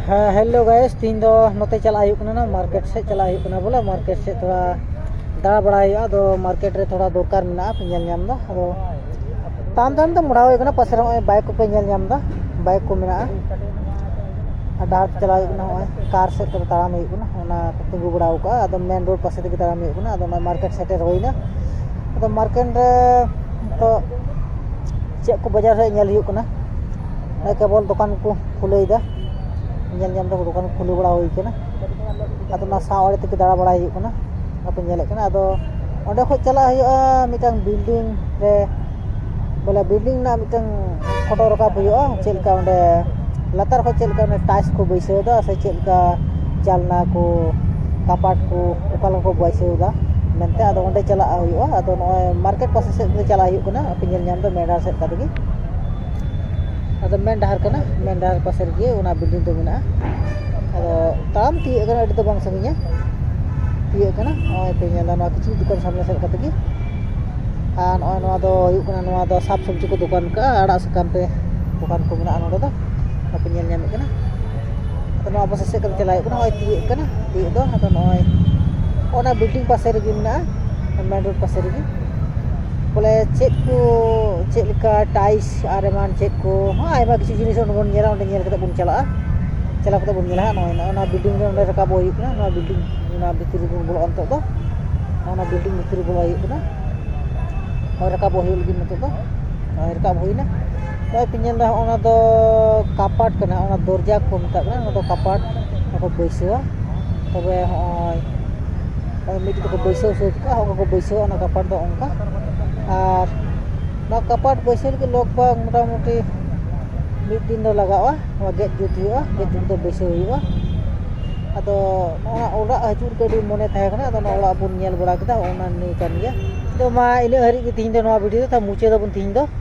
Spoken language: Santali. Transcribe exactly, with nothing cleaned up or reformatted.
ᱦᱮᱸ, hello guys, ᱛᱤᱦᱤᱧ ᱫᱚ ᱱᱚᱛᱮ ᱪᱟᱞᱟᱜ ᱦᱩᱭᱩᱜ ᱠᱟᱱᱟ, ᱱᱟ ᱢᱟᱨᱠᱮᱴ ᱥᱮᱫ ᱪᱟᱞᱟᱜ ᱦᱩᱭᱩᱜ ᱠᱟᱱᱟ᱾ ᱵᱚᱞᱮ, ᱢᱟᱨᱠᱮᱴ ᱥᱮᱫ ᱛᱷᱚᱲᱟ ᱫᱟᱬᱟ ᱵᱟᱲᱟᱭ ᱦᱩᱭᱩᱜᱼᱟ᱾ ᱟᱫᱚ ᱢᱟᱨᱠᱮᱴ ᱨᱮ ᱛᱷᱚᱲᱟ ᱫᱚᱨᱠᱟᱨ ᱢᱮᱱᱟᱜᱼᱟ, ᱯᱮ ᱧᱮᱞ ᱧᱟᱢ ᱮᱫᱟ᱾ ᱟᱫᱚ ᱛᱟᱭᱚᱢ ᱛᱟᱭᱚᱢ ᱛᱮ ᱢᱚᱲᱟ ᱦᱩᱭᱩᱜ ᱠᱟᱱᱟ, ᱯᱟᱥᱮ ᱨᱮ ᱱᱚᱜᱼᱚᱭ ᱵᱟᱭᱤᱠ ᱠᱚᱯᱮ ᱧᱮᱞ ᱧᱟᱢ ᱮᱫᱟ, ᱵᱟᱭᱤᱠ ᱠᱚ ᱢᱮᱱᱟᱜᱼᱟ᱾ ᱟᱨ ᱰᱟᱦᱟᱨ ᱛᱮ ᱪᱟᱞᱟᱣ ᱦᱩᱭᱩᱜ ᱠᱟᱱᱟ, ᱱᱚᱜᱼᱚᱭ ᱠᱟᱨ ᱥᱮᱫ ᱛᱮ ᱛᱟᱲᱟᱢ ᱦᱩᱭᱩᱜ ᱠᱟᱱᱟ, ᱚᱱᱟ ᱠᱚ ᱛᱤᱸᱜᱩ ᱵᱟᱲᱟ ᱟᱠᱟᱫᱼᱟ᱾ ᱟᱫᱚ ᱢᱮᱱ ᱨᱳᱰ ᱯᱟᱥᱮ ᱛᱮᱜᱮ ᱛᱟᱲᱟᱢ ᱦᱩᱭᱩᱜ ᱠᱟᱱᱟ᱾ ᱟᱫᱚ ᱱᱚᱜᱼᱚᱭ ᱢᱟᱨᱠᱮᱴ ᱥᱮᱴᱮᱨ ᱦᱩᱭᱱᱟ᱾ ᱟᱫᱚ ᱢᱟᱨᱠᱮᱴ ᱨᱮ ᱱᱤᱛᱚᱜ ᱪᱮᱫ ᱠᱚ ᱵᱟᱡᱟᱨ ᱨᱮ ᱧᱮᱞ ᱦᱩᱭᱩᱜ ᱠᱟᱱᱟ, ᱱᱚᱜᱼᱚᱭ ᱠᱮᱵᱚᱞ ᱫᱚᱠᱟᱱ ᱠᱚ ᱠᱷᱩᱞᱟᱹᱣᱮᱫᱟ, ᱧᱮᱞ ᱧᱟᱢ ᱫᱟᱠᱚ ᱫᱚᱠᱟᱱ ᱠᱚ ᱠᱷᱩᱞᱟᱹᱣ ᱵᱟᱲᱟ ᱦᱩᱭ ᱠᱟᱱᱟ᱾ ᱟᱫᱚ ᱚᱱᱟ ᱥᱟᱶ ᱟᱲᱮ ᱛᱮᱜᱮ ᱫᱟᱬᱟ ᱵᱟᱲᱟᱭ ᱦᱩᱭᱩᱜ ᱠᱟᱱᱟ, ᱟᱯᱮ ᱧᱮᱞᱮᱫ ᱠᱟᱱᱟ᱾ ᱟᱫᱚ ᱚᱸᱰᱮ ᱠᱷᱚᱡ ᱪᱟᱞᱟᱜ ᱦᱩᱭᱩᱜᱼᱟ ᱢᱤᱫᱴᱟᱝ ᱵᱤᱞᱰᱤᱝ ᱨᱮ, ᱵᱚᱞᱮ ᱵᱤᱞᱰᱤᱝ ᱨᱮᱱᱟᱜ ᱢᱤᱫᱴᱟᱝ ᱯᱷᱳᱴᱳ ᱨᱟᱠᱟᱵ ᱦᱩᱭᱩᱜᱼᱟ, ᱪᱮᱫ ᱞᱮᱠᱟ ᱚᱸᱰᱮ ᱞᱟᱛᱟᱨ ᱠᱷᱚᱡ ᱪᱮᱫ ᱞᱮᱠᱟ ᱚᱸᱰᱮ ᱴᱟᱭᱤᱞᱥ ᱠᱚ ᱵᱟᱹᱭᱥᱟᱹᱣ ᱮᱫᱟ, ᱥᱮ ᱪᱮᱫ ᱞᱮᱠᱟ ᱡᱟᱱᱞᱟ ᱠᱚ, ᱠᱟᱯᱟᱴ ᱠᱚ ᱚᱠᱟ ᱞᱮᱠᱟ ᱠᱚ ᱵᱟᱹᱭᱥᱟᱹᱣ ᱮᱫᱟ ᱢᱮᱱᱛᱮ᱾ ᱟᱫᱚ ᱚᱸᱰᱮ ᱪᱟᱞᱟᱜ ᱦᱩᱭᱩᱜᱼᱟ᱾ ᱟᱫᱚ ᱱᱚᱜᱼᱚᱭ ᱢᱟᱨᱠᱮᱴ ᱯᱟᱥᱮ ᱥᱮᱫ ᱛᱮ ᱪᱟᱞᱟᱜ ᱦᱩᱭᱩᱜ ᱠᱟᱱᱟ, ᱟᱯᱮ ᱧᱮᱞ ᱧᱟᱢ ᱫᱚ ᱢᱮᱱ ᱰᱟᱦᱟᱨ ᱥᱮᱫ ᱠᱟᱛᱮ ᱜᱮ᱾ ᱟᱫᱚ ᱢᱮᱱ ᱰᱟᱦᱟᱨ ᱠᱟᱱᱟ, ᱢᱮᱱ ᱰᱟᱦᱟᱨ ᱯᱟᱥᱮ ᱨᱮᱜᱮ ᱚᱱᱟ ᱵᱤᱞᱰᱤᱝ ᱫᱚ ᱢᱮᱱᱟᱜᱼᱟ᱾ ᱟᱫᱚ ᱛᱟᱲᱟᱢ ᱛᱤᱭᱳᱜ ᱠᱟᱱᱟ, ᱟᱹᱰᱤ ᱫᱚ ᱵᱟᱝ ᱥᱟᱺᱜᱤᱧᱟ, ᱛᱤᱭᱳᱜ ᱠᱟᱱᱟ᱾ ᱱᱚᱜᱼᱚᱭ ᱯᱮ ᱧᱮᱞ ᱮᱫᱟ, ᱱᱚᱣᱟ ᱠᱤᱪᱷᱩ ᱫᱚᱠᱟᱱ ᱥᱟᱢᱱᱮ ᱥᱮᱫ ᱠᱟᱛᱮ ᱜᱮ᱾ ᱟᱨ ᱱᱚᱜᱼᱚᱭ ᱱᱚᱣᱟ ᱫᱚ ᱦᱩᱭᱩᱜ ᱠᱟᱱᱟ, ᱱᱚᱣᱟ ᱫᱚ ᱥᱟᱠ ᱥᱚᱵᱽᱡᱤ ᱠᱚ ᱫᱚᱠᱟᱱ ᱠᱟᱜᱼᱟ, ᱟᱲᱟᱜ ᱥᱟᱠᱟᱢ ᱛᱮ ᱫᱚᱠᱟᱱ ᱠᱚ ᱢᱮᱱᱟᱜᱼᱟ ᱱᱚᱰᱮ ᱫᱚ, ᱵᱟᱯᱮ ᱧᱮᱞ ᱧᱟᱢᱮᱫ ᱠᱟᱱᱟ᱾ ᱟᱫᱚ ᱱᱚᱣᱟ ᱯᱟᱥᱮ ᱥᱮᱫ ᱠᱟᱛᱮ ᱪᱟᱞᱟᱜ ᱦᱩᱭᱩᱜ ᱠᱟᱱᱟ᱾ ᱱᱚᱜᱼᱚᱭ ᱛᱤᱭᱳᱜ ᱠᱟᱱᱟ, ᱛᱤᱭᱳᱜ ᱫᱚ᱾ ᱟᱫᱚ ᱱᱚᱜᱼᱚᱭ ᱚᱱᱟ ᱵᱤᱞᱰᱤᱝ ᱯᱟᱥᱮ ᱨᱮᱜᱮ ᱢᱮᱱᱟᱜᱼᱟ, ᱢᱮᱱ ᱨᱳᱰ ᱯᱟᱥᱮ ᱨᱮᱜᱮ᱾ ᱵᱚᱞᱮ ᱪᱮᱫ ᱠᱚ, ᱪᱮᱫ ᱞᱮᱠᱟ ᱴᱟᱭᱤᱞᱥ ᱟᱨ ᱮᱢᱟᱱ ᱪᱮᱫ ᱠᱚ, ᱦᱚᱸ, ᱟᱭᱢᱟ ᱠᱤᱪᱷᱩ ᱡᱤᱱᱤᱥ ᱚᱸᱰᱮ ᱵᱚᱱ ᱧᱮᱞᱟ, ᱚᱸᱰᱮ ᱧᱮᱞ ᱠᱟᱛᱮ ᱵᱚᱱ ᱪᱟᱞᱟᱜᱼᱟ, ᱪᱟᱞᱟᱣ ᱠᱟᱛᱮ ᱵᱚᱱ ᱧᱮᱞᱟ ᱦᱟᱸᱜ᱾ ᱱᱚᱜᱼᱚᱭ ᱱᱚᱜᱼᱚ ᱱᱚᱣᱟ ᱵᱤᱞᱰᱤᱝ ᱨᱮ ᱚᱸᱰᱮ ᱨᱟᱠᱟᱵᱚᱜ ᱦᱩᱭᱩᱜ ᱠᱟᱱᱟ, ᱱᱚᱣᱟ ᱵᱤᱞᱰᱤᱝ, ᱚᱱᱟ ᱵᱷᱤᱛᱤᱨ ᱨᱮᱵᱚᱱ ᱵᱚᱞᱚᱜᱼᱟ ᱱᱤᱛᱚᱜ ᱫᱚ, ᱚᱱᱟ ᱵᱤᱞᱰᱤᱝ ᱵᱷᱤᱛᱤᱨ ᱨᱮ ᱵᱚᱞᱚ ᱦᱩᱭᱩᱜ ᱠᱟᱱᱟ᱾ ᱱᱚᱜᱼᱚᱭ ᱨᱟᱠᱟᱵᱚᱜ ᱦᱩᱭᱩᱜ ᱞᱟᱹᱜᱤᱫ ᱱᱤᱛᱚᱜ ᱫᱚ, ᱱᱚᱜᱼᱚᱭ ᱨᱟᱠᱟᱵ ᱦᱩᱭᱱᱟ᱾ ᱱᱚᱜᱼᱚᱭ ᱯᱮ ᱧᱮᱞ ᱮᱫᱟ, ᱚᱱᱟ ᱫᱚ ᱠᱟᱯᱟᱴ ᱠᱟᱱᱟ, ᱚᱱᱟ ᱫᱚᱨᱡᱟ ᱠᱚ ᱢᱮᱛᱟᱜ ᱠᱟᱱᱟ, ᱚᱱᱟ ᱫᱚ ᱠᱟᱯᱟᱴ ᱠᱚ ᱵᱟᱹᱭᱥᱟᱹᱣᱟ᱾ ᱛᱚᱵᱮ ᱦᱚᱸᱜᱼᱚᱭ ᱱᱚᱜᱼᱚᱭ ᱢᱤᱫᱴᱮᱡ ᱫᱚᱠᱚ ᱵᱟᱹᱭᱥᱟᱹᱣ ᱥᱟᱹᱛ ᱠᱟᱜᱼᱟ, ᱦᱚᱸᱜᱼᱚ ᱠᱚ ᱵᱟᱹᱭᱥᱟᱹᱣᱟ ᱚᱱᱟ ᱠᱟᱯᱟᱴ ᱫᱚ ᱚᱱᱠᱟ᱾ ᱟᱨ ᱱᱚᱣᱟ ᱠᱟᱯᱟᱴ ᱵᱟᱹᱭᱥᱟᱹᱣ ᱞᱟᱹᱜᱤᱫ ᱞᱚᱜᱽ ᱵᱷᱟᱜᱽ ᱢᱚᱴᱟᱢᱩᱴᱤ ᱢᱤᱫ ᱫᱤᱱ ᱫᱚ ᱞᱟᱜᱟᱜᱼᱟ᱾ ᱱᱚᱣᱟ ᱜᱮᱫ ᱡᱩᱛ ᱦᱩᱭᱩᱜᱼᱟ, ᱜᱮᱫ ᱡᱩᱛ ᱫᱚ ᱵᱟᱹᱭᱥᱟᱹᱣ ᱦᱩᱭᱩᱜᱼᱟ᱾ ᱟᱫᱚ ᱱᱚᱣᱟ ᱚᱲᱟᱜ ᱦᱤᱡᱩᱜ ᱨᱮᱜᱮ ᱟᱹᱰᱤ ᱢᱚᱱᱮ ᱛᱟᱦᱮᱸ ᱠᱟᱱᱟ, ᱟᱫᱚ ᱱᱚᱣᱟ ᱚᱲᱟᱜ ᱵᱚᱱ ᱧᱮᱞ ᱵᱟᱲᱟ ᱠᱮᱫᱟ, ᱚᱱᱟ ᱱᱤᱭᱟᱹ ᱠᱟᱱ ᱜᱮᱭᱟ᱾ ᱛᱚ ᱢᱟ ᱤᱱᱟᱹᱜ ᱦᱟᱹᱨᱤᱡ ᱜᱮ ᱛᱤᱦᱤᱧ ᱫᱚ ᱱᱚᱣᱟ ᱵᱷᱤᱰᱤᱭᱳ ᱫᱚ, ᱛᱟᱦᱞᱮ ᱢᱩᱪᱟᱹᱫ ᱟᱵᱚᱱ ᱛᱤᱦᱤᱧ ᱫᱚ᱾